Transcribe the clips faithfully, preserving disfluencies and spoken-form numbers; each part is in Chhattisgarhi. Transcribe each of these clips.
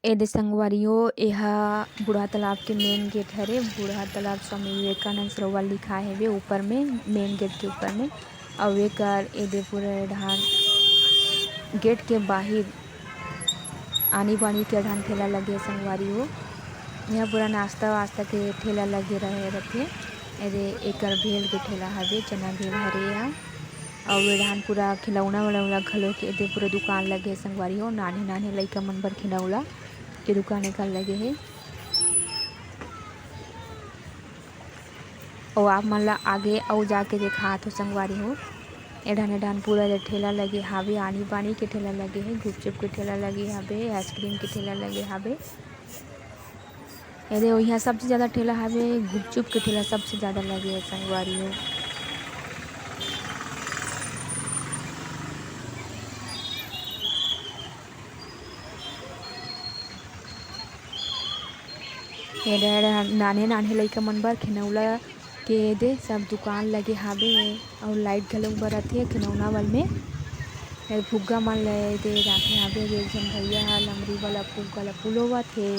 ए दे संगवारी हो, एहा बूढ़ा तालाब के मेन गेट हरे। बूढ़ा तालाब स्वामी विवेकानंद सरोवर लिखाय हवे ऊपर में, मेन गेट के ऊपर में। अउ एकर ए दे पूरा डाहन गेट के बाहिर आनी बानी के डाहन ठेला लगे हे संगवारी हो। इहाँ पूरा नाश्ता वास्ता के ठेला लगे रहे रथे। ए दे एकर भेल के ठेला हवे, चना भेल हरे एहा। अउ ए डाहन पूरा खिलौना वलौना घलो के ए दे पूरा दुकान लगे हे संगवारी हो। नान्हे नान्हे लइका मन बर खिलौना के दुकान एकर लगे हे। अउ आप मन ला आगे अउ जाके देखात हो संगवारी हो। ए डाहन, ए डाहन पूरा ले ठेला लगे हावे, आनी बानी के ठेला लगे हे, गुपचुप के ठेला लगे हावे, आइसक्रीम के ठेला लगे हावे। ए दे, इहाँ सबसे ज्यादा ठेला हावे गुपचुप के ठेला, सबसे ज्यादा लगे हे संगवारी हो। ए दे, ए दे, नान्हे नान्हे लइका मन बर खिलौना के ए दे सब दुकान लगे हावे, अउ लाइट घलोक बरत हे खिलौना वाल में। ए फुग्गा मन ल ए दे राखे हावे, एक झन भैया ह लमरी वाला फुग्गा ल फुलोवत हे।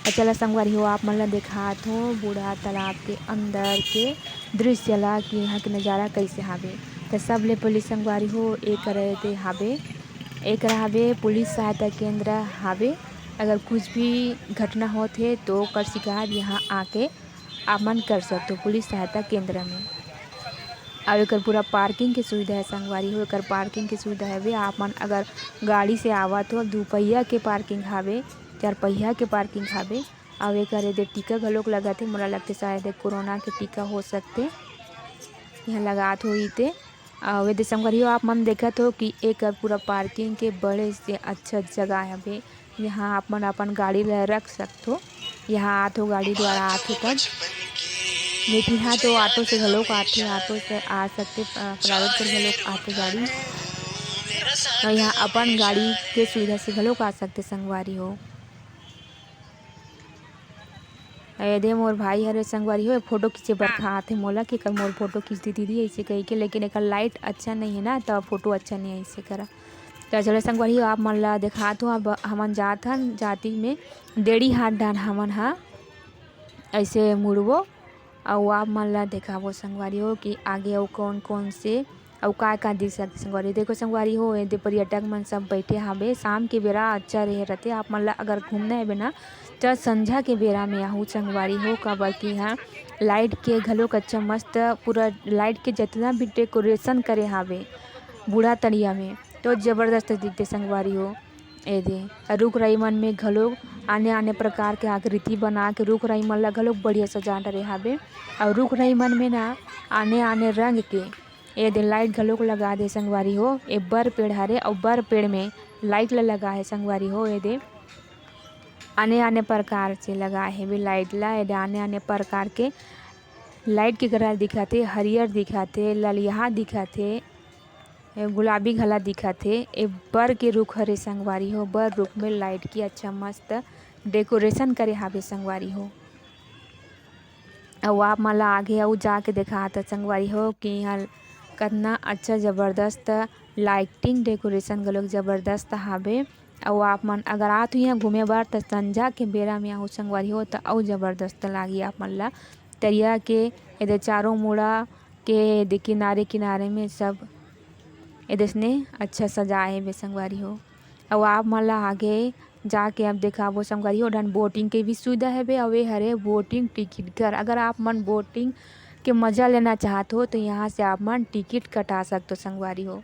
अउ चला संगवारी हो, आप मन ल देखात हो बूढ़ा तालाब के अंदर के दृश्य ला कि यहाँ के नजारा कैसे हावे। त सबले पहले संगवारी हो, ए करे दे हावे, ए करा हावे पुलिस सहायता केंद्र हावे। अगर कुछ भी घटना होत हे तो ओकर शिकायत यहाँ आके आप मन कर सकथो पुलिस सहायता केंद्र में। अउ एकर पूरा पार्किंग के सुविधा हे संगवारी हो, एकर पार्किंग के सुविधा हवे। आप मन अगर गाड़ी से आवत हो, दू पहिया के पार्किंग हावे, चार पहिया के पार्किंग हावे। अउ एकर एदे टीका घलोक लगत हे, मोला लगथे शायद कोरोना के टीका हो सकथे, इहाँ लगात होही ते। अउ एदे संगवारी हो, आप मन देखत हो कि एकर पूरा पार्किंग के बड़े से अच्छा जगह हवे। यहाँ आप मन अपन गाड़ी ला रख सकथो। यहाँ आथो, गाड़ी द्वारा आथो तब। नहीं तो यहाँ तो ऑटो से घलोक आथे, ऑटो से आ सकथे, अ, प्राइवेट से घलोक आथे गाड़ी। अउ यहाँ अपन गाड़ी के सुविधा से घलोक आ सकथे संगवारी हो। ए दे मोर भाई हरे संगवारी हो, फोटो खींचे बर हाँ। कहा आथे मोला कि एकर मोर फोटो खींच दे दीदी, ऐसे कहिके, लेकिन एकर लाइट अच्छा नहीं है ना, तो फोटो अच्छा नहीं है ऐसे करा। तो चलो संगवारी हो, आप मन ला देखात हो, अब हमन जात हन जाति में डेढ़ी हाथ डान हमन हा ऐसे मुड़बो, अउ आप मन ला देखाबो संगवारी हो कि आगे अउ कौन कौन से अउ का का दिख सकथे संगवारी हो। देखो संगवारी हो, एदे पर्यटक मन सब बैठे हावे। शाम के बेरा अच्छा रहे रथे। आप मन ला अगर घूमना हेबे ना, त संझा के बेरा में आहू संगवारी हो, काबर कि इहाँ लाइट के घलोक अच्छा मस्त पूरा लाइट के जितना भी डेकोरेशन करे हावे बूढ़ा तरिया में, तो जबरदस्त दिखथे संगवारी हो। एदे रुख राई मन में घलोक आने आने प्रकार के आकृति बना के रुख राई मन ला घलोक बढ़िया सजा डरे हावे। अउ रुख राई मन में ना आने आने रंग के एदे लाइट घलोक लगा दे संगवारी हो। ए बर पेड़ हरे अउ बर पेड़ में लाइट ला लगा हे संगवारी हो। एदे आने आने प्रकार से लगा हेबे लाइट ला। एदे आने आने प्रकार के लाइट के कलर दिखत हे, हरियर दिखत हे, ललिहा दिखत हे, ए गुलाबी घला दिखत हे। ए बर के रुख हरे संगवारी हो, बर रुख में लाइट की अच्छा मस्त डेकोरेशन करे हावे संगवारी हो। अउ आप मन ला आगे अउ जाके देखात संगवारी हो कि इहाँ कतना अच्छा जबरदस्त लाइटिंग डेकोरेशन घलोक जबरदस्त हावे। अउ आप मन अगर आत हो इहाँ घूमे बर, त संझा के बेरा में आहू संगवारी हो, त अउ जबरदस्त लागी आप मन ला। तरिया के एदे चारों मुड़ा के एदे किनारे किनारे में सब एदे सने अच्छा सजाए हेबे संगवारी हो। अउ आप मन ला आगे जाके अब देखाबो संगवारी हो, डन बोटिंग के भी सुविधा हेबे। अउ ए हरे बोटिंग टिकट घर। अगर आप मन बोटिंग के मजा लेना चाहत हो, तो यहाँ से आप मन टिकट कटा सकत हो संगवारी हो।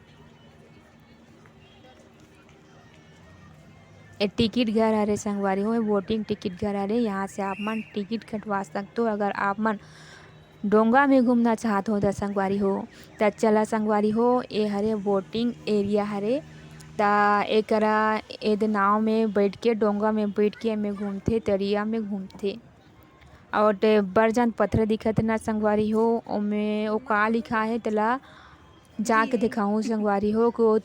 ए टिकट घर हरे संगवारी हो, ए बोटिंग टिकट घर हरे। यहाँ से आप मन टिकट कटवा सकत हो। अगर आप मन डोंगा में घूमना चाहत हो त संगवारी हो, त चला संगवारी हो, ए हरे बोटिंग एरिया हरे। त एकरा एदे नाव में बैठ के, डोंगा में बैठ के एमे घूमथे, तरिया में घूमथे। अउ ते बड़ जान पथरा दिखत हे ना संगवारी हो, ओमे ओ का लिखा हे तेला जाके देखाहूँ संगवारी हो। को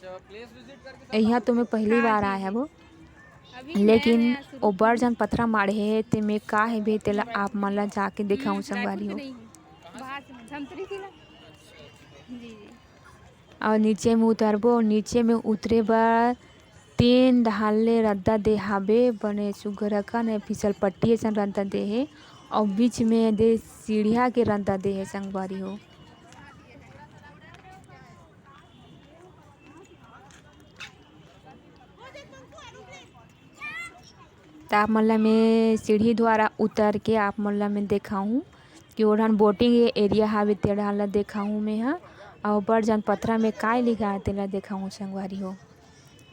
इहाँ तो मैं पहली बार आए हवो, लेकिन ओ बड़ जान पथरा माढ़े हे, तेमे का हेबे तेला आप मन ला जाके देखाहूँ संगवारी हो। अउ नीचे में उतरबो, नीचे में उतरे बर तीन डहान ले रद्दा दे हाबे, बने सुग्घर अकन, ए फिसल पट्टी असन रद्दा दे हे, अउ बीच में दे सीढ़िया के रद्दा दे हे संगवारी हो। त आप मन ला मैं सीढ़ी द्वारा उतर के आप मन ला मैं देखाहूँ कि ओ डहान boating area हावे, ते डहान ला देखाहूँ मैं ह। अउ बड़ जान पथरा में काय लिखा हे, तेला देखाहूँ संगवारी हो।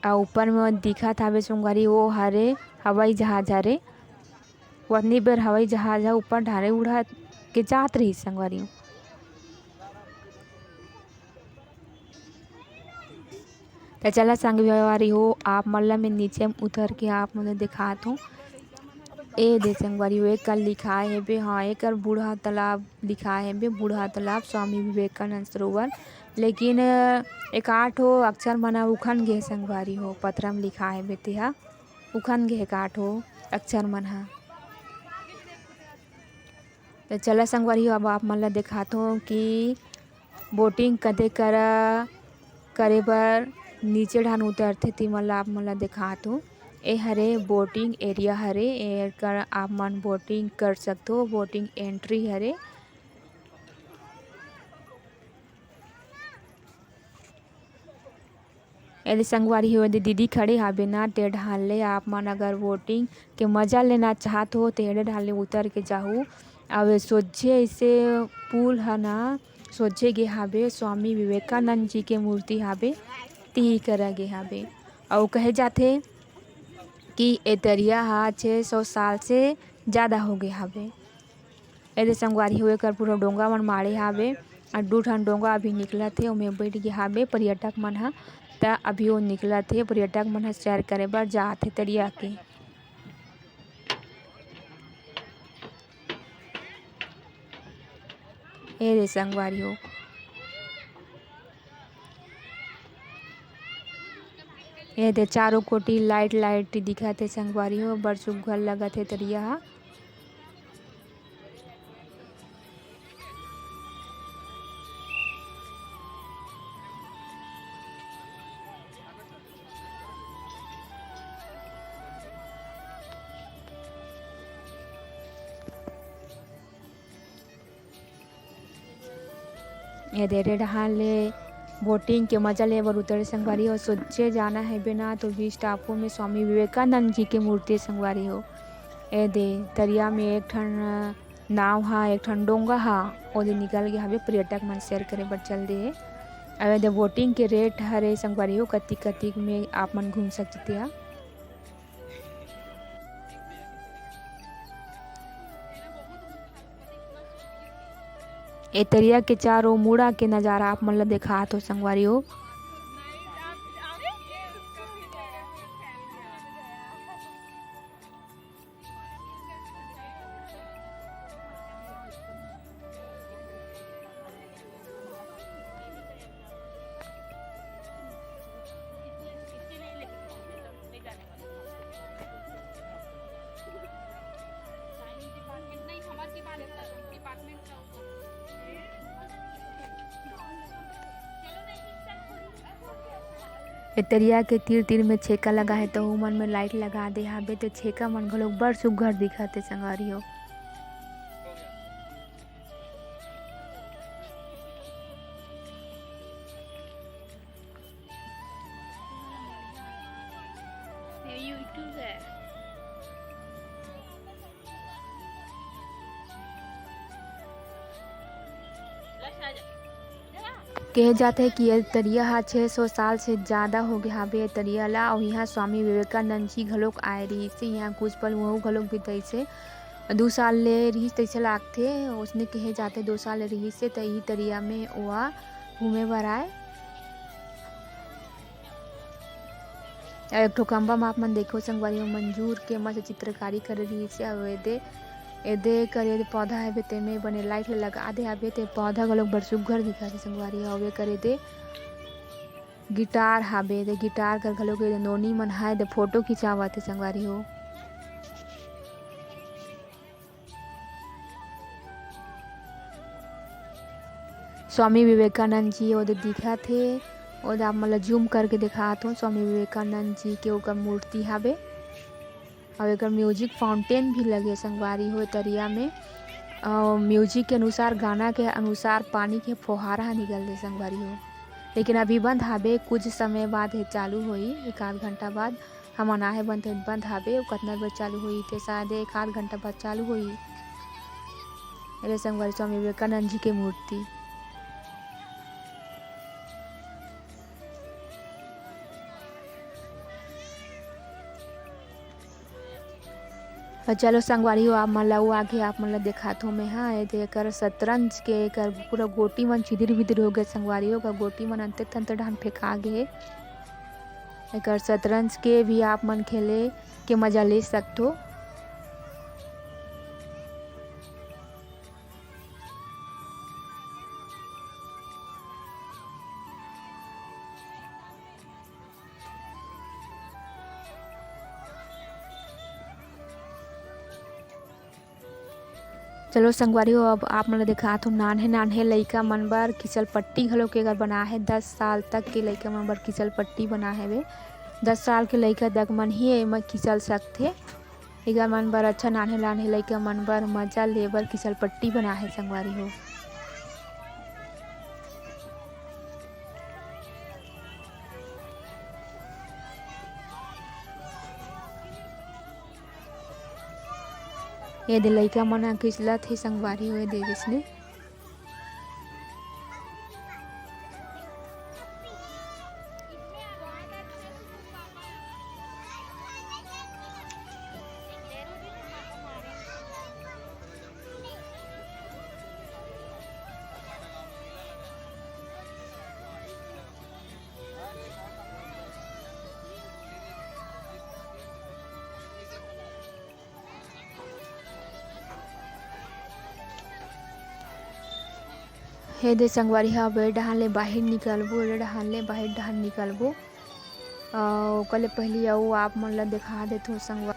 अउ ऊपर में दिखत हावे संगवारी, ओ हरे हवाई जहाज हरे। ओतनी बेर हवाई जहाज ह ऊपर डहारे उड़त के जात रहिस संगवारी हो। त चला संगवारी हो, आप मन ला मैं नीचे म उतर के आप मन ला देखात हूँ। ए दे संगवारी हो, एकर लिखाय हेबे, हाँ, एकर बूढ़ा तालाब लिखाय हेबे, बूढ़ा तालाब स्वामी विवेकानंद सरोवर। लेकिन एक आठ ठो अक्षर मन ह उखन गे संगवारी हो, पथरा म लिखाय हेबे, तेहा उखन गे एक आठ ठो अक्षर मन ह। त चला संगवारी हो, अब आप मन ला देखात हूँ कि boating कते करा करे बर नीचे डहान उतरथे, तिमन ला आप मन ला देखात हूँ। ए हरे boating area हरे, एकर आप मन boating कर सकथो, boating entry हरे। एदे संगवारी हो, एदे दीदी खड़े हाबे ना, ते डहान ले आप मन अगर boating के मजा लेना चाहत हो, ते एदे डहान ले उतर के जाहू। अब सोझे ऐसे पुल ह ना, सोझे गे हाबे, स्वामी विवेकानंद जी के मूर्ति हाबे, तिही करा गे हाबे। अउ कहे जाथे कि ए तरिया ह छह सौ साल से जादा हो गे हाबे। एदे संगवारी हो, एकर पूरा डोंगा मन माढ़े हाबे, अउ दू ठन डोंगा अभी निकलत हे, ओमे बइठ गे हाबे पर्यटक मन ह। त अभी ओ निकलत हे, पर्यटक मन ह सैर करे बर जात हे तरिया के। एदे संगवारी हो, एदे चारों कोती light light दिखत हे संगवारी हो, बड़ सुग्घर लगत हे तरिया ह। एदे रे डहान ले boating के मजा ले बर उतरे संगवारी हो। सोझे जाना हेबे ना, तो बीच टापू में स्वामी विवेकानंद जी के मूर्ति संगवारी हो। एदे तरिया में एक ठन नाव हा, एक ठन डोंगा हा, ओदे निकल गे हाबे, पर्यटक मन सैर करे बर चल दे हे। अउ एदे boating के rate हरे संगवारी हो, कतिक कतिक में आप मन घूम सकथे हा। ए तरिया के चारों मुड़ा के नजारा आप मन ल देखात हो संगवारी हो। ए तरिया के तीर-तीर में छेका लगा हे, त ओमन में light लगा दे हाबे, त छेका मन घलोक बड़ सुग्घर दिखत हे संगवारी हो। ये YouTube है। कहे जाथे कि ये तरिया ह छह सौ साल से ज्यादा हो गए हाबे ये तरिया ला, अउ इहाँ स्वामी विवेकानंद जी घलोक आए रहिस हे, इहाँ कुछ पल वहू घलोक बिताइस हे। दू साल ले रिहिस तइसे लागथे, ओसने कहे जाथे दू साल ले रिहिस हे, त इही तरिया में ओहा घूमे बर आए। अउ एक ठो खंभा म आप मन देखो संगवारी हो, मंजूर के मस्त चित्रकारी करे रिहिस हे। अउ एदे, एदे कर एदे पौधा हवे, तेमे बने light ल लगा दे हवे, ते पौधा घलोक बड़ सुग्घर दिखत हे संगवारी हो। अउ एकर एदे guitar हाबे, ते guitar कर घलोक एदे नोनी मन हाय, ते photo खिंचावत हे संगवारी हो। स्वामी विवेकानंद जी ओदे दिखत हे, ओदे आप मन ल zoom करके देखात हों, स्वामी विवेकानंद जी के ओकर मूर्ति हावे। अउ एकर music fountain भी लगे संगवारी हो तरिया में। अउ music के अनुसार, गाना के अनुसार पानी के फुहारा ह निकलथे संगवारी हो। लेकिन अभी बंद हाबे, कुछ समय बाद ये चालू होही, एक आध घंटा बाद। हमन आहे बंद, बंद हाबे, अउ कतना बजे चालू होही, ते शायद एक आध घंटा बाद चालू होही। एदे संगवारी, स्वामी विवेकानंद जी के मूर्ति। अउ चलो संगवारी हो, आप मन ला वो आगे आप मन ला देखात हों मैं हा। ये दे एकर शतरंज के, एकर पूरा गोटी मन छिदिर बिदिर हो गए संगवारी हो, ओकर गोटी मन अंते तंते डहान फेंका गे हे। एकर शतरंज के भी आप मन खेले के मजा ले सकथो। चलो संगवारी हो, अब आप मन ल देखात हों, नान्हे नान्हे लइका मन बर खिसल पट्टी घलो के एकर बना हे। दस साल तक के लइका मन बर खिसल पट्टी बना हेवे। दस साल के लइका तक मन ही एमा खिसल सकथे। एकर मन बर अच्छा, नान्हे नान्हे लइका मन बर मजा ले बर खिसल पट्टी बना हे संगवारी हो। ये दे लइका मन ह खिसलत हे संगवारी हो, ये दे जइसने। हे दे संगवारी हा, अब ए डहान ले बाहिर निकलबो, ए डहान ले बाहिर डहान निकलबो। अउ ओकर ले पहिली अउ आप मन ल देखा देथों संगवारी।